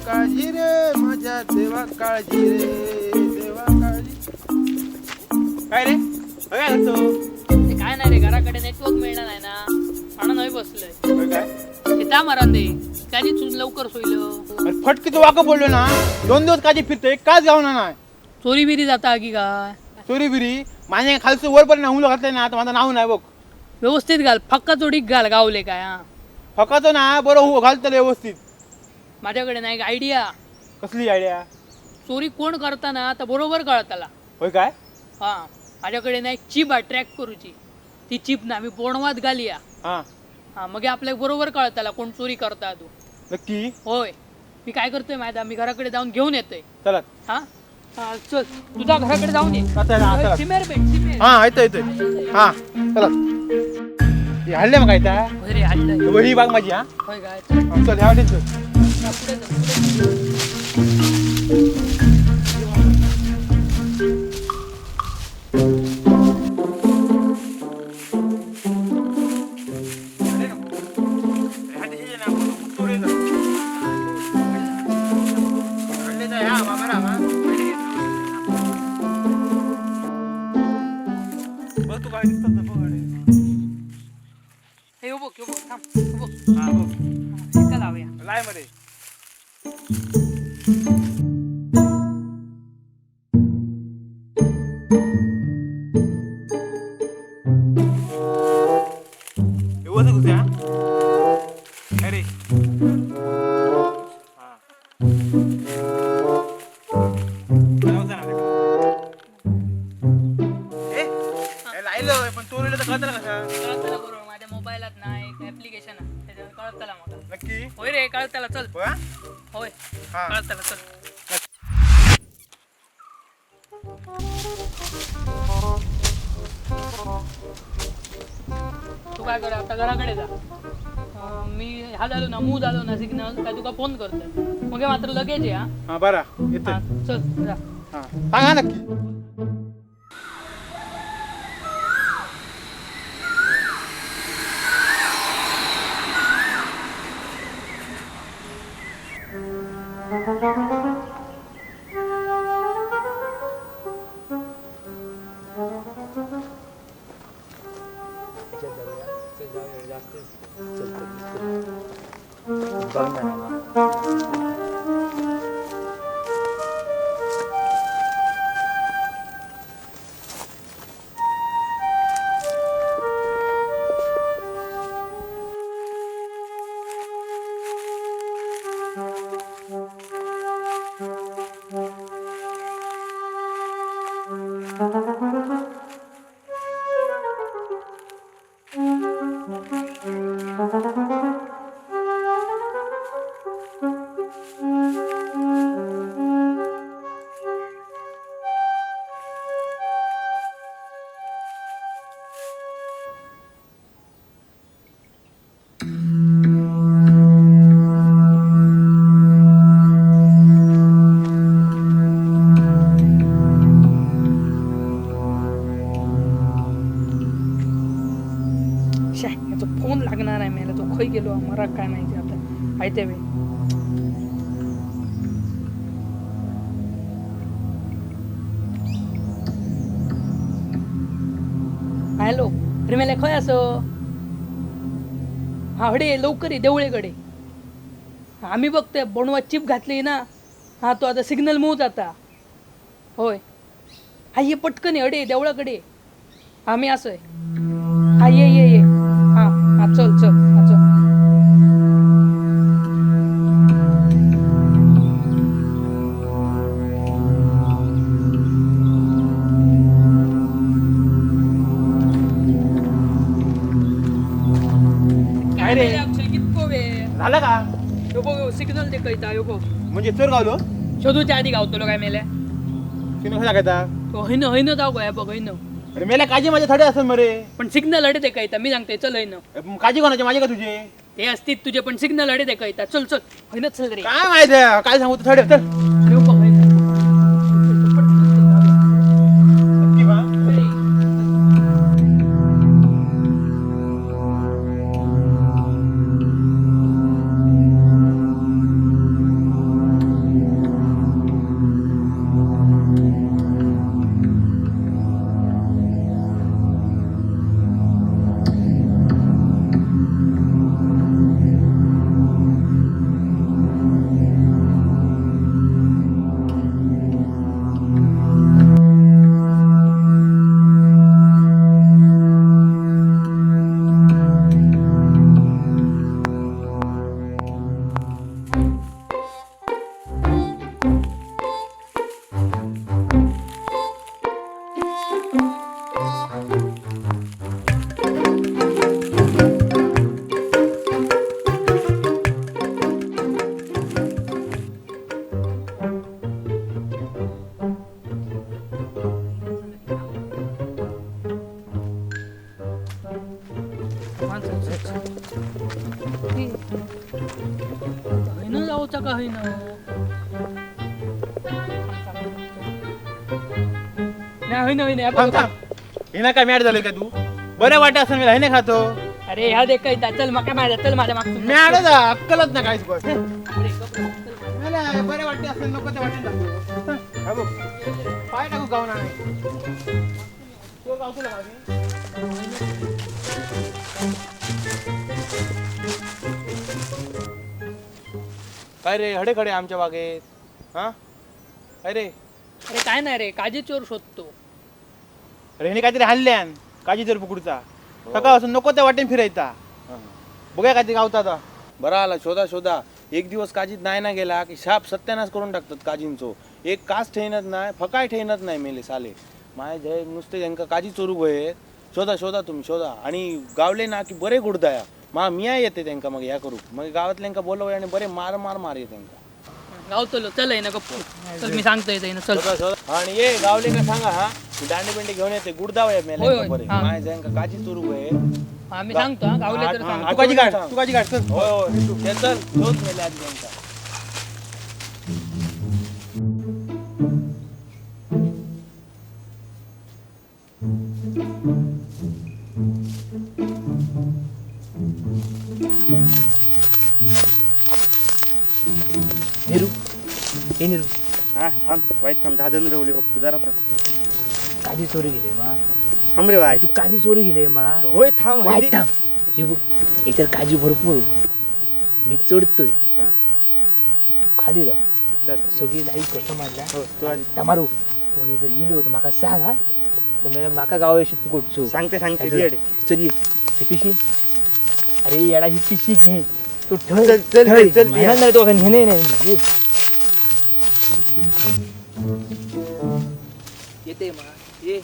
काळजी रे, माझ्या देवा काळजी रे, देवा काळजी. काय रे, काय करतो? ते काय नाही रे, घराकडे नेटवर्क मिळणार नाही ना म्हणून हय बसलोय. होय काय? ते ता मरान दे काजी चूज लवकर सोयलं. अरे फटकी तू वाक बोललो ना, 2 दिवस काजी फिरतोय, काच गावना नाही. चोरी बिरी जाता की काय? चोरी बिरी माझ्या खालचं वर पर्यंत हुमलो घातलंय ना, आता माझं नाव नाही बघ. व्यवस्थित घाल, फक्का चोडीक घाल, गावले काय हा. फकाचं ना बरं हो घालतलं व्यवस्थित. माझ्याकडे नाही आयडिया. कसली आयडिया? चोरी कोण करताना तर बरोबर कळताला. होय काय? हा, माझ्याकडे ना एक चिप आहे ट्रॅक करूची, ती चिप ना मी बोणवात घालूया. हा. हा, मग आपल्याला बरोबर कळताला कोण चोरी करता तू. नक्की? होय, मी काय करतोय माहिती आहे? मी घराकडे जाऊन घेऊन येतोय. चला. हा हा, चल तुझ्या घराकडे जाऊन ये. आता हा, चला. सिमेर भेट सिमेर. हा, येतो येतोय, हा चला. हे हाडले मग काय त्या? होय रे, हाडलंय. ही बाग माझी हा. होय काय? हा, चल ह्या वाटेन चल. पुढे चल, पुढे चल. बघ तू काय दिसतात बघ अरे. हे बघ, हे बघ, थांब, हे बघ. हा, बघ. हा, एका लावूया. लाय मध्ये. व्यवस्थित घुस हा. अरे हा. लावजा ना रे. ए, ए, लायलं पण चोरीला तर कळतं ना कसं? कळतला बरोबर, माझ्या मोबाईलात ना एक ऍप्लिकेशन आहे, त्याच्यावर कळतला मला. नक्की? होय रे, कळतला, चल. होय हा? होय. हा. कळतला, चल. तू काय कर, आता घराकडे जा. मी हा झालो ना, मू झालो ना सिग्नल काय तुका फोन करतोय, मग हे मात्र लगेच ये हा. हा बरा येतोय. हा, चल जा. हा सांगा नक्की. शे, याचा फोन लागणार आहे मला, तो खय गेलो मला काय माहिती आता, आयते वे. हॅलो, अरे मेल्या खंय असो? हा हडे लवकर ये देवळेकडे. आम्ही बघतोय बोणवा चिप घातली ना, हा तो आता सिग्नल मूव जाता. होय, हा ये पटकन ये, हडे देवळाकडे आम्ही असोय. हा ये ये ये, हा हा चल चल, हा चल. काय रे? अक्षय, कितको वेळ? झालं का? ह्यो बघ सिग्नल ते कळता, ह्यो बघ. म्हणजे चोर गावलो? शोधूच्या आधी गावतलो काय मेल्या? सिग्नल कसा टाकायचा? तो हैन हैन जाऊ गया बघ हैन. अरे मेला काजी माझ्या थडे असेल मरे. पण सिग्नल अडे ते कळता, मी सांगते, चल हैन. काजी कोणाचे, माझे का तुझे? ते असतीत तुझे, पण सिग्नल अडे ते कळता, चल चल हैन चल रे. काय माहिती आहे, काय सांगू तू थडे चल. ह्यो बघ हैन. नक्की बा. हा चल चल चल. हे, हयनं जाऊचा का हयनं? नाही हयनं हयनं, थांब थांब, हे ना काय मॅड झालोय का तू? बरे वाटे असं मी नाही खातो. अरे ह्या देख काय, चल मका माझ्या, चल माझ्या मागचं. मॅड अक्कलच ना काहीच बघ. बरे वाटते असं नको ते वाटेल. हा बघ, पाय टाकू गाव नाही तो गाव तुला. काय रे हडे खडे आमच्या बागेत? हा अरे अरे काय नाही रे, काजी चोर शोधतो. अरे ह्याने काहीतरी हाणल्यान काजी चोर पकडूचा. सकाळपासून नको त्या वाटेन फिरायचा. बघूया काहीतरी गावता आता. बरं आला शोधा शोधा. एक दिवस काजीत नाही ना गेला की शाप सत्यानाश करून टाकतात काजींचो. एक कास ठेवत नाही, फकाय ठेवत नाही मेले साले. माय जय नुसते त्यांका काजी चोरू गये. शोधा शोधा तुम्ही शोधा. आणि गावले ना की बरे गुडदाया मा मिया येते त्यांका. मग ह्या करू मग गावातल्यांका बोलव आणि बरे मार मार मार ये त्यांका. गावतलो चल ना गप्पू, चल मी सांगतो येते ना, चल. शोधा शोधा. आणि ये गावले का सांगा, हा मी दांडे बिंडे घेऊन येते गुडदाव या मेले बरे. माय जय काजी चोरू गये. हा मी सांगतो, हा गावले तर सांग. तू काजी काढ, तू काजी काढ, चल. होय होय चल शोध मेले आधी त्यांका. निरू, हे निरू. हा थांब वाईट थांब, 10 जण रवले फक्त जरा थांब. काजी चोरी गेले मा. थांब रे वाय, तू काजी चोरी गेले मा. होय थांब वाईट थांब. हे बघ इतर काजी भरपूर, मी चढतोय, तू खाली राव. सगळी लाईफ कसं मारला तमारू. कोणी जर इलो तर माका सांग. हा तर माका गावाशी तू कोटचो. सांगते सांगते. चल ये ही पिशी. अरे येडा ही पिशी घे तू. चल चल चल नाही तो नाही नाही येते मा. ये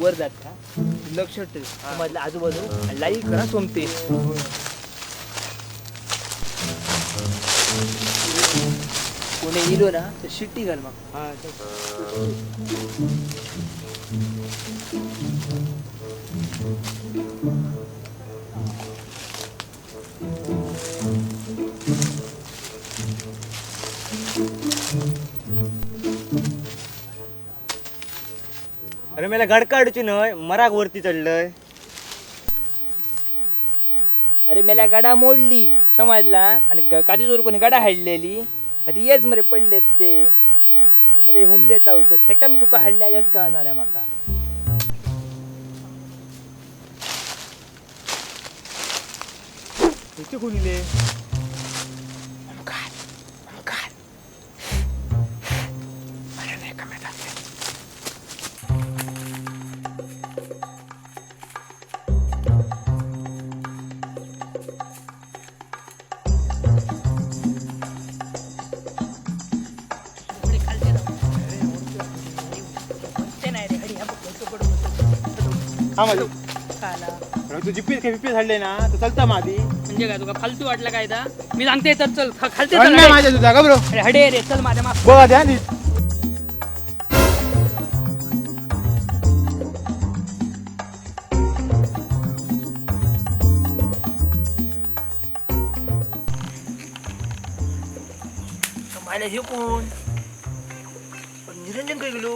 वर जात का लक्ष ठेव. मधल्या आजूबाजू लाई करा सोमते. कोणी इलो ना तर शिट्टी घाल मग. अरे मला गड काढूची नय, मराग वरती चढलंय. अरे मला गडा मोडली समजला. आणि काजी चोर कोणी गडा हाडलेली आता येच मरे पडलेत ते. तुम्ही हुमले चावतो ठेका मी तुका हाडल्याच कळणार आहे माका. इथे कोणीले? तू जीपीएस बीपीएस हाडले ना तर चलता मादी. म्हणजे काय तुका फालतू वाटलं काय? मी सांगते तर चल खालते. चल माझ्या तुझा का ब्रो. अरे हडे रे चल माझ्या माग. बघा ध्यान. मला हे कोण निरंजन काय गेलो?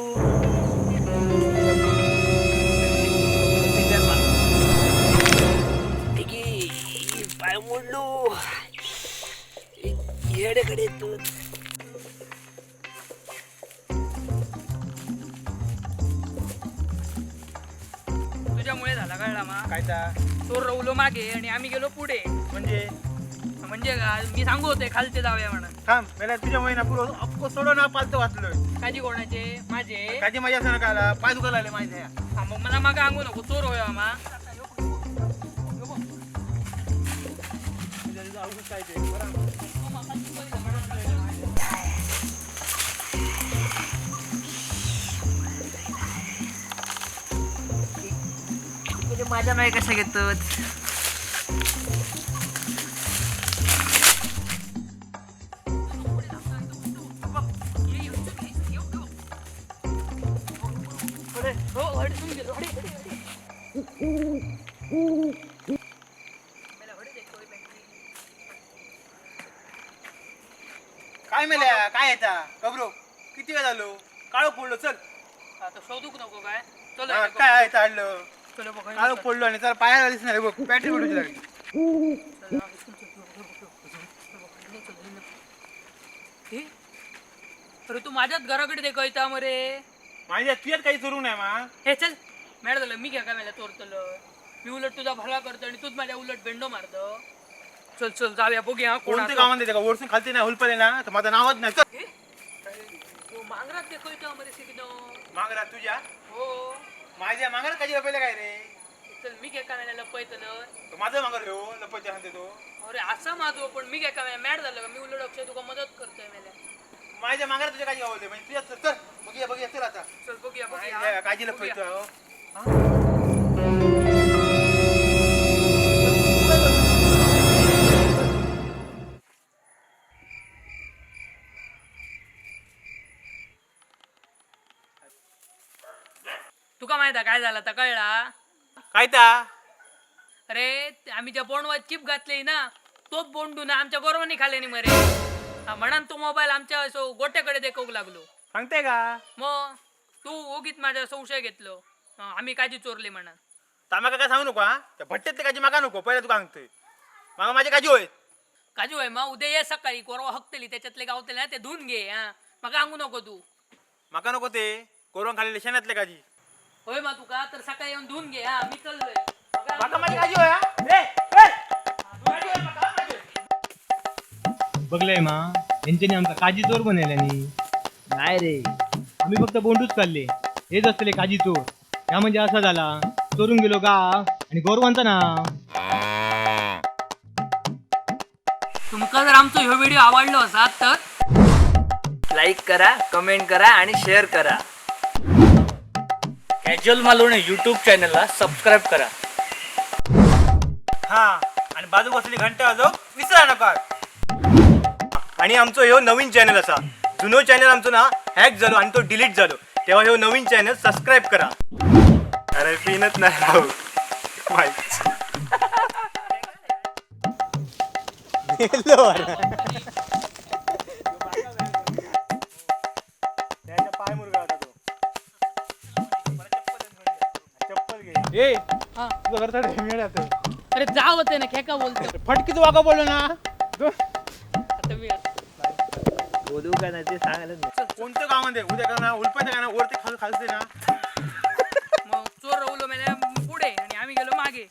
पाय मोडलो येड्याकडे तू. तुझ्यामुळे झाला कळला मा. काय चोर रवलो मागे आणि आम्ही गेलो पुढे. म्हणजे म्हणजे मी सांगू होते खालते जाऊया म्हणून. थांब मला तुझ्यामुळे ना पुरं अक्को सोडो ना पालतो वाचलोय. काजी कोणाचे माझे? काजी माझ्या असं नका पाय दुखायला आले माझ्या. हा मग मला मागे अंगू नको, चोर होय मा. माझ्या नाही कशा घेतो. काय मेल्या काय येता कबरो किती वेळ झालो काळो पडलो चल. आता शोधूक नको काय? चल. हा, काय आहे हाडलं? चल बघ. काळो पडलो आणि चल पायाला दिसणार बघ, बॅटरी पडूची लागली. हे? अरे तू माझ्याच घराकडे देखयता मरे. माझ्या तुझ्यात काही चोरू नाही मा. हे चल, मॅड झालं मी घ्या काय मला चोरतलं? मी उलट तुझा भला करतो आणि तूच माझ्या उलट बेंडो मारतो. चल चल जाऊया, बघूया हा कोण कोणत्या असं. गावात देते का वरसून खालती नाही हुलपले ना तर माझं नावच नाही, चल. हे? तो मांगरात देखयता मरे सिग्नल. मांगरा तुझ्या? हो. माझ्या मांगरा काजी लपवलं काय रे? चल, मी घ्या काय मला लपयतलं? तो माझं मांगर हो लपवते सांगते तो. अरे असा माझो, पण मी काय काय मॅड झालं का? मी उलट अक्षय तुका मदत करतोय मेल्या. माझ्या मांगरा तुझ्या काजी गावले म्हणजे तुझ्या, चल चल बघूया बघूया चल आता. चल बघूया बघूया. माझ्या काजी बघूया. लपवतो हो. तुका माहित आहे काय झालं तर कळला? काय ता? अरे ते आम्ही ज्या बोंडवात चिप घातली ना तोच बोंडू ना आमच्या गोरवानी खाले नी मरे. हा, म्हणान तो मोबाईल आमच्या असो गोट्याकडे देखवूक लागलो. सांगते का? मग तू ओगीत माझ्या संशय घेतलो. हा, आम्ही काजी चोरली म्हणा. तामा काय सांगू नको हा, त्या भट्टेतले काजी मागा नको, पहिला तुका सांगतोय. मागा माझे काजी होय. काजू आहे मग उद्या ये सकाळी, गोरवा हकतली त्याच्यातले गावतले ना ते धुवून घे. हा, मग सांगू नको तू. माका नको ते कोरवण खाल्लेले शेणातले काजी. होय मा तुका तर सकाळी येऊन धुवून घे. हा, मी चाललोय. माका माझी काजी होय हा? ए, ए! काजी होय माका, माझी. बघलंय मा, यांच्यानी आमचा काजी चोर बनवल्यानी. नाही रे. आम्ही फक्त बोंडूच काढले, हेच असतले काजी चोर. ह्या म्हणजे असा झाला चोरून गेलो का आणि गोरवांचा ना. तुमका जर आमचो ह्यो व्हिडिओ आवडलो असात तर लाईक करा, कमेंट करा आणि शेअर करा. कॅज्युअल मालवणी यूट्यूब चॅनलला सबस्क्राईब करा. हा, आणि बाजू बसली घंटा वाजव विसरा नका. आणि आमचो ह्यो नवीन चॅनल असा, जुनो चॅनल आमचो ना हॅक झालो आणि तो डिलीट झालो, तेव्हा ह्यो नवीन चॅनल सबस्क्राईब करा. अरे पिनच नाही राहू. पाय मुरगा होता तो. चप्पल घे. ए, हा. तुझं घरचा ढेमिया जातो. अरे जा होते ना, खेका बोलतो. फटकीच वागा बोललो ना. आता मी बोलू का नाही ते सांगायला नाही. कोणतं गावामध्ये उद्या का ना उलपायचं का ना वरती खाल खालते ना. मग चोर रवलो मेल्या पुढे आणि आम्ही गेलो मागे.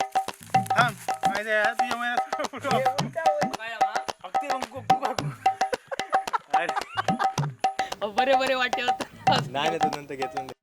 थांब, माहिती आहे तुझ्या महिन्यात काय मा? फक्त मग अहो, बरे बरे वाटते होतं. नाही नाही, तो नंतर घेतलं.